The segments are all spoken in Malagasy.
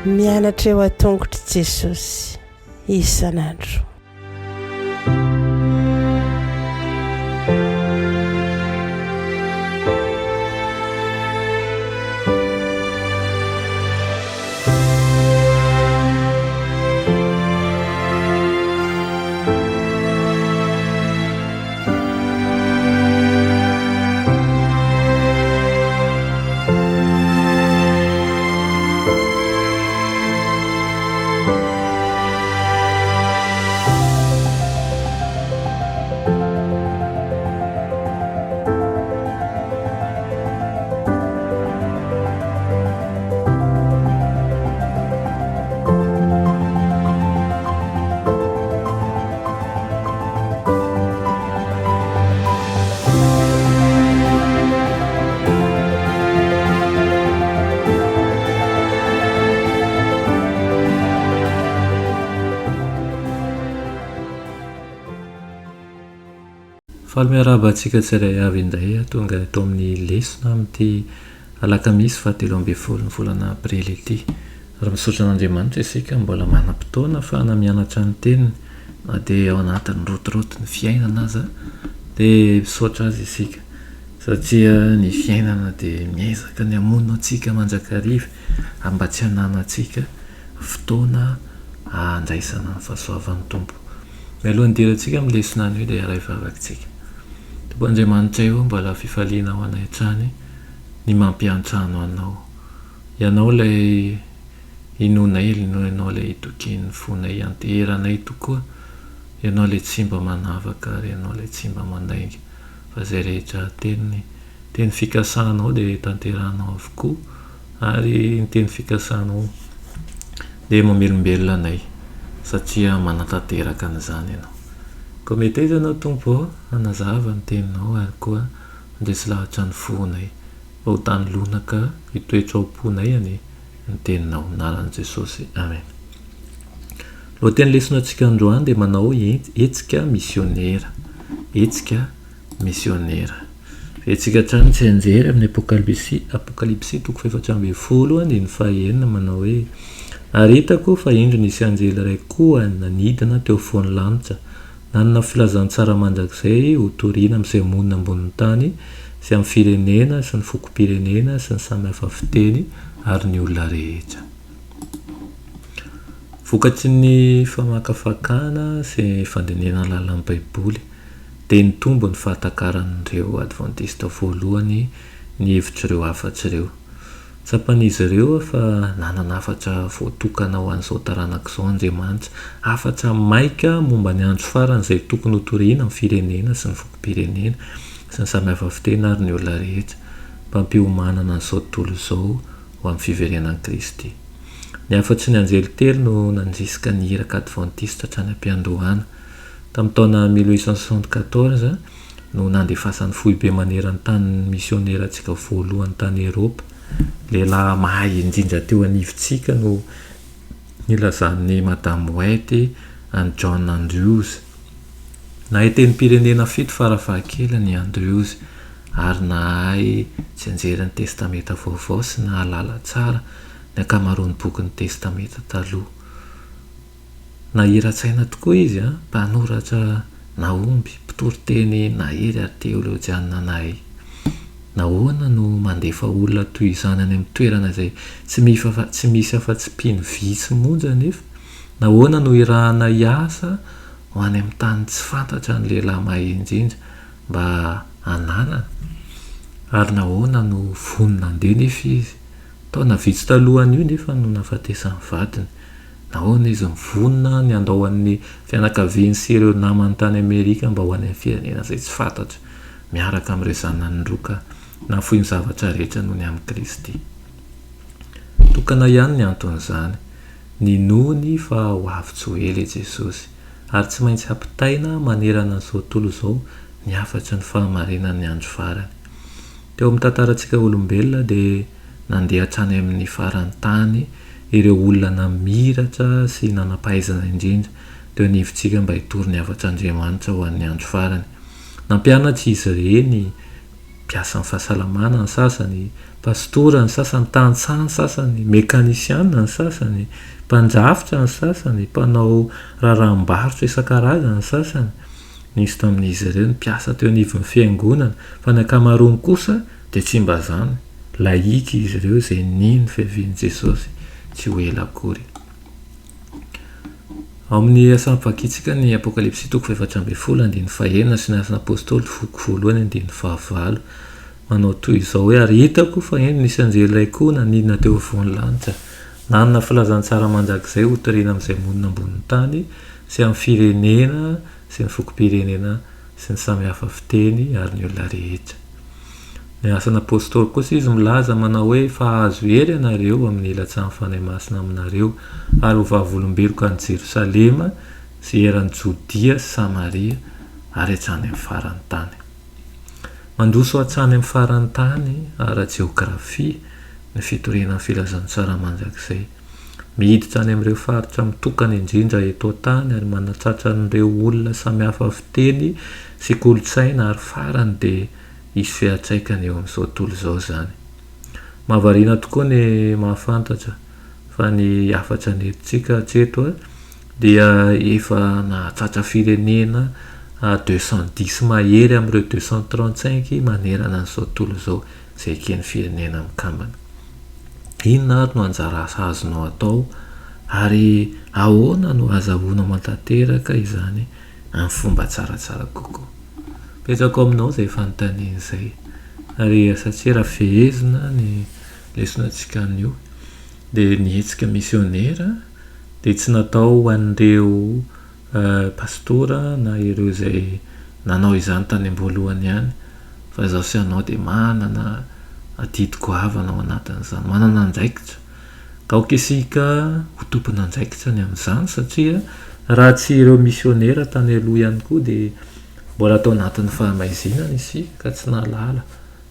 Mianatra eo an-tongotr'i Jesosy isan'andro. Faly miarahaba antsika tsirairay avy indray tonga eto amin'ny lesona amin'ity alakamisy fahatelo ambin'ny folo ny volana aprily ity. Ary misaotra an'Andriamanitra isika mbola manam-potoana ahafahana mianatra ny Teniny na dia ao anatin'ny rotoroton'ny fiainana aza dia misaotra Azy isika satria ny fiainana dia miezaka ny hamono antsika mandrakariva ary mba tsy hananantsika fotoana handraisana ny fahasoavan'ny Tompo. Mialohan'ny hidirantsika amin'ny lesona anio dia hiara hivavaka isika. Tompo Andriamanitray ô, mbola fifaliana ho anay hatrany ny mampiantrano Anao. Ianao ilay inoanay, Ianao ilay itokian'ny fonay, ianteheranay tokoa. Ianao ilay tsy mba manavaka ary Ianao ilay tsy mba mandainga fa izay rehetra teny teny fikasanao dia tanterahanao avokoa ary ny teny fikasanao dia mamelombelona anay satria manatanteraka an'izany Ianao. Koa meteza Ianao Tompo ô hanazava ny teninao ary koa handresy lahatra ny fonay. Fa ho tany lonaka hitoetra ao am-ponay anie ny teninao. Anaran'i Jesosy. Amen. Lohateny lesona antsika androany dia manao hetsika misionera. Hetsika misionera. Hetsika hatrany tsy anjery amin'ny Apokalypsy, Apokalypsy toko fahefatra ambin'ny folo andininy fahenina manao hoe Ary hitako fa indro nisy anjely iray koa nanidina teo afovoan'ny lanitra, Nanana filazantsara mandrakizay ho toriana amin'izay monina ambonin'ny tany, sy amin'ny firenena, sy ny fokom-pirenena, sy ny samy hafa fiteny, ary ny olona rehetra. Vokatry ny famakafakana sy fandinihana lalina ny Baiboly, dia nitombo ny fahatakaran'ireo Advantista voalohany ny hevitr'ireo hafatra ireo. Tsapan'izy ireo fa nanana hafatra voatokana ho an'izao taranaka izao Andriamanitra, hafatra maika momba ny andro farany izay tokony hotorina amin'ny firenena sy ny fokom-pirenena sy ny samy hafa fiteny ary ny olona rehetra, mba hampiomanana an'izao tontolo izao ho amin'ny fiverenan'i Kristy. Ny hafatry ny anjely telo no nandrisika ny iraka advantista hatrany am-piandohana. Tamin'ny taona 1874, no nandefasan'ny foibe maneran-tanin'ny misionerantsika voalohany tany Eropa. Lehilahy mahay indrindra teo anivontsika no nilazan'i Madame White an'i John Andrews. Nahay tenim-pirenena fito farafahakeliny i Andrews, ary nahay tsianjery ny Testamenta Vaovao sy nahalala tsara ny ankamaroan'ny bokin'ny Testamenta Taloha. Nahira-tsaina tokoa izy, mpanoratra nahomby, mpitory teny nahery ary teolojianina nahay. Nahoana no mandefa olona toy izany any amin'ny toerana izay tsy tsy misy afa-tsy mpino vitsy monja anefa? Nahoana no irahana hiasa ho any amin'ny tany tsy fantatra ny lehilahy mahay indrindra mba hananana? Ary nahoana no vonona handeha nefa izy? Taona vitsy talohan'io nefa no nahafatesan'ny vadiny. Nahoana izy no vonona ny handao an'ny fianakaviany sy ireo namany tany Amerika mba ho any amin'ny firenena izay tsy fantatra, miaraka amin'ireo zanany roa ka nahafoy ny zavatra rehetra noho ny amin'i Kristy? Tokana ihany ny anton'izany, ninoany fa ho avy tsy ho ela i Jesosy, ary tsy maintsy hampitaina manerana an'izao tontolo izao ny hafatry ny fahamarinan'ny andro farany. Teo amin'ny tantarantsika olombelona dia nandeha hatrany amin'ny faran'ny tany ireo olona namiratra sy nanam-pahaizana indrindra teo anivontsika mba hitory ny hafatr'Andriamanitra ho an'ny andro farany. Nampianatra izy ireny, mpiasan'ny fahasalamana ny sasany, pastora ny sasany, tantsaha ny sasany, mekanisiana ny sasany, mpandrafitra ny sasany, mpanao raharaham-barotra isan-karazany ny sasany. Nisy tamin'izy ireo ny mpiasa teo anivon'ny fiangonana, fa ny ankamaroany kosa dia tsy mba izany. Lahika izy ireo izay nino ny fiavian'i Jesosy tsy ho ela akory. Ao amin'ny asampvakintsika ny Apokalypsy toko faha-14 andininy fahenina sy ny Asan'ny Apostoly toko voalohany andininy fahavalo. Manao toy izao hoe, Ary hitako fa indro nisy anjely iray koa nanidina teo afovoan'ny lanitra, nanana filazantsara mandrakizay hotorina amin'izay monina ambonin'ny tany sy amin'ny firenena sy ny fokom-pirenena sy ny samy hafa fiteny ary ny olona rehetra. Ny Asan'ny Apostoly kosa izy milaza manao hoe, Fa hahazo hery ianareo amin'ny hilatsahan'ny Fanahy Masina aminareo, ary ho vavolombeloko any Jerosalema sy eran'i Jodia sy Samaria ary hatrany amin'ny faran'ny tany. Mandroso hatrany amin'ny faran'ny tany ara-jeografia ny fitoriana ny filazantsara mandrakizay. Miditra any amin'ireo faritra mitokana indrindra eto an-tany ary manatratra an'ireo olona samihafa fiteny sy kolontsaina ary farany dia hisy fiantraikany eo amin'izao tontolo izao izany. Mahavariana tokoa ny mahafantatra fa ny hafatra nentintsika hatreto dia efa nahatratra firenena 210 mahery amin'ireo 235 manerana an'izao tontolo izao izay eken'ny firenena mikambana. Inona ary no anjara asa azonao atao ary ahoana no azahoanao mantanteraka izany amin'ny fomba tsaratsara kokoa? Apetrako aminao izay fanontaniana izay. Ary satria raha fehezina ny lesonantsika anio dia ny hetsika misionera dia tsy natao ho an'ireo Pastora na ireo izay nanao izany tany am-boalohany ihany fa izaho sy ianao dia manana adidy goavana ao anatin'izany, manana andraikitra. Ka aoka isika ho tompon'andraikitra ny amin'izany satria raha tsy ireo misionera tany aloha ihany koa dia mbola tao anatin'ny fahamaizinana isika ka tsy nahalala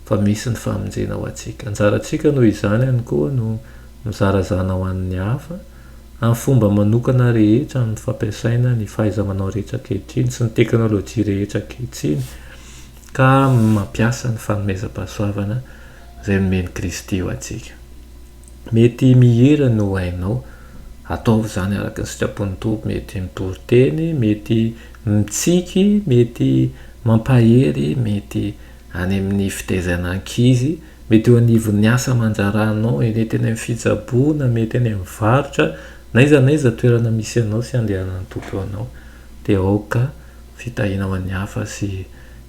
fa misy ny famonjena ho antsika. Anjarantsika noho izany ihany koa no mizarazana ho an'ny hafa. Amin'ny fomba manokana rehetra amin'ny fampiasaina ny fahaiza-manao rehetra ankehitriny sy ny teknolojia rehetra ankehitriny ka mampiasa ny fanomezam-pahasoavana izay nomen'i Kristy ho antsika. Mety mihira no hainao, ataovy izany araka ny sitrapon'ny Tompo, mety mitory teny, mety mitsiky, mety mampahery, mety any amin'ny fitaizana ankizy, mety eo anivon'ny asa aman-draharahanao, mety eny amin'ny fitsaboana, mety eny amin'ny varotra, na aiza na aiza toerana misy anao sy andehanan'ny Tompo anao, dia aoka fitahiana ho an'ny hafa sy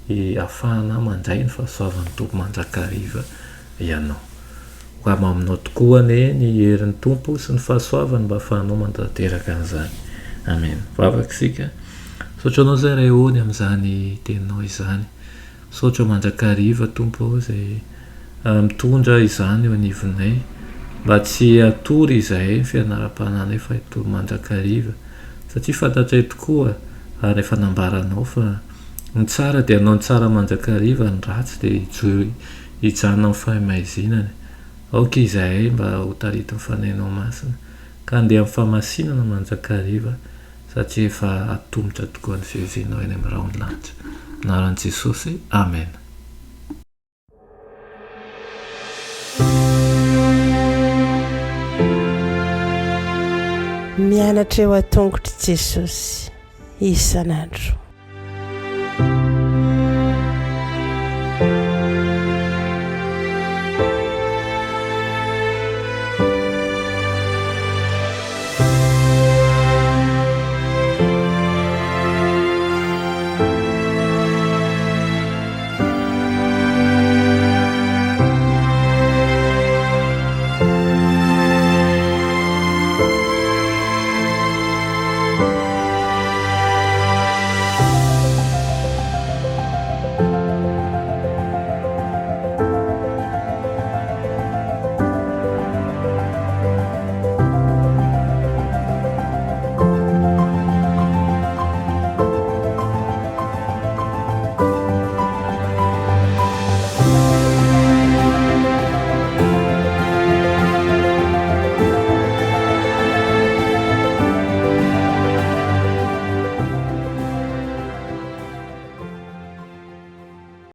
hahafahana mandray ny fahasoavan'ny Tompo mandrakariva ianao. Ho aminao tokoa anie ny herin'ny Tompo sy ny fahasoavany mba hahafahanao mantanteraka an'izany. Amena. Vavaka isika. Misaotra anao izay Ray ô ny amin'izany teninao izany. Misaotra mandrakariva Tompo ô izay mitondra izany eo anivonay mba tsy hatory izahay ny fianaram-panahinay fa hitory mandrakariva satria fantatray tokoa ary efa nambaranao fa ny tsara dia hanao ny tsara mandrakariva ny ratsy dia hijoro hijanona amin'ny fahamaizinany. Aoka izahay mba ho taritin'ny Fanahinao Masina ka handeha amin'ny fahamasinana mandrakariva satria efa atomotra tokoa ny fiavianao eny amin'ny rahon'ny lanitra. Anaran'i Jesosy, Amena. Mianatra eo an-tongotr'i Jesosy isan'andro.